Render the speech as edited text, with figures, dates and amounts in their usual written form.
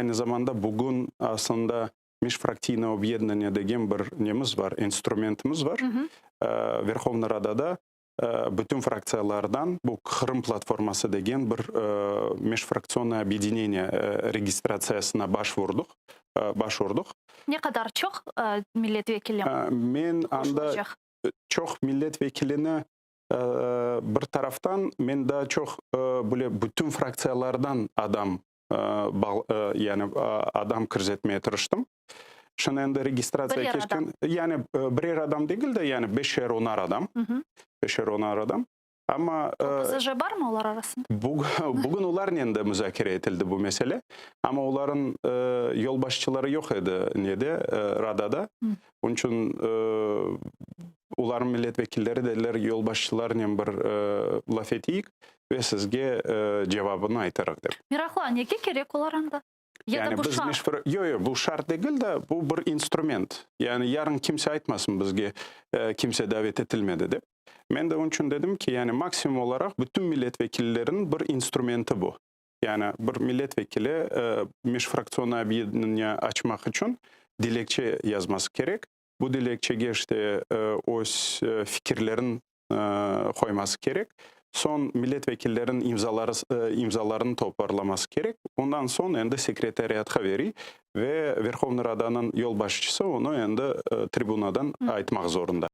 Aynı zamanda bugün aslında Межфракционное объединение degen bir nemiz bar, instrumentimiz bar. Verhovna Radada bütün fraktsiyalardan bu Qırım platforması degen bir межфракционное объединение registratsiyasına başvurdıq, başvurdıq. Ne qadar çoq millet vekili Men anda çoq millet vekilini bir taraftan men daa çoq böyle bütün fraktsiyalardan adam yani adam kirsetmeye tırıştım. Şimdi endi registratsiya keçken, yani birer adam degil de, yani beşer onar adam, beşer onar adam. Amma OPZJ barmı olar arasında? Bugün olarnen de muzakere etildi bu mesele, amma olarnıñ yolbaşçıları yoq edi nede, Radada. Onıñ içün olarnıñ millet vekilleri dediler, yolbaşçılarnen bir laf eteyik ve sizge cevabını aytarıq dep. Meraqlı, nege kerek olar anda? Ya da bu şart? Yoq, yoq, bu şart degil de, bu bir instrument. Yani yarın kimse aytmasın bizge, kimse davet etilmedi dep. Men de onıñ içün dedim ki, yani maksimum olaraq bütün millet vekilleriniñ bir instrumenti bu. Yani bir millet vekili межфракционное объединение açmaq içün dilekçe yazması kerek. Bu dilekçege işte öz fikirlerin qoyması kerek. Soñ millet vekilleriniñ imzaları imzalarını toparlaması kerek. Ondan soñ endi sekretariatqa beriy ve Verhovna Radanıñ yolbaşçısı onı endi tribunadan aytmaq zorunda.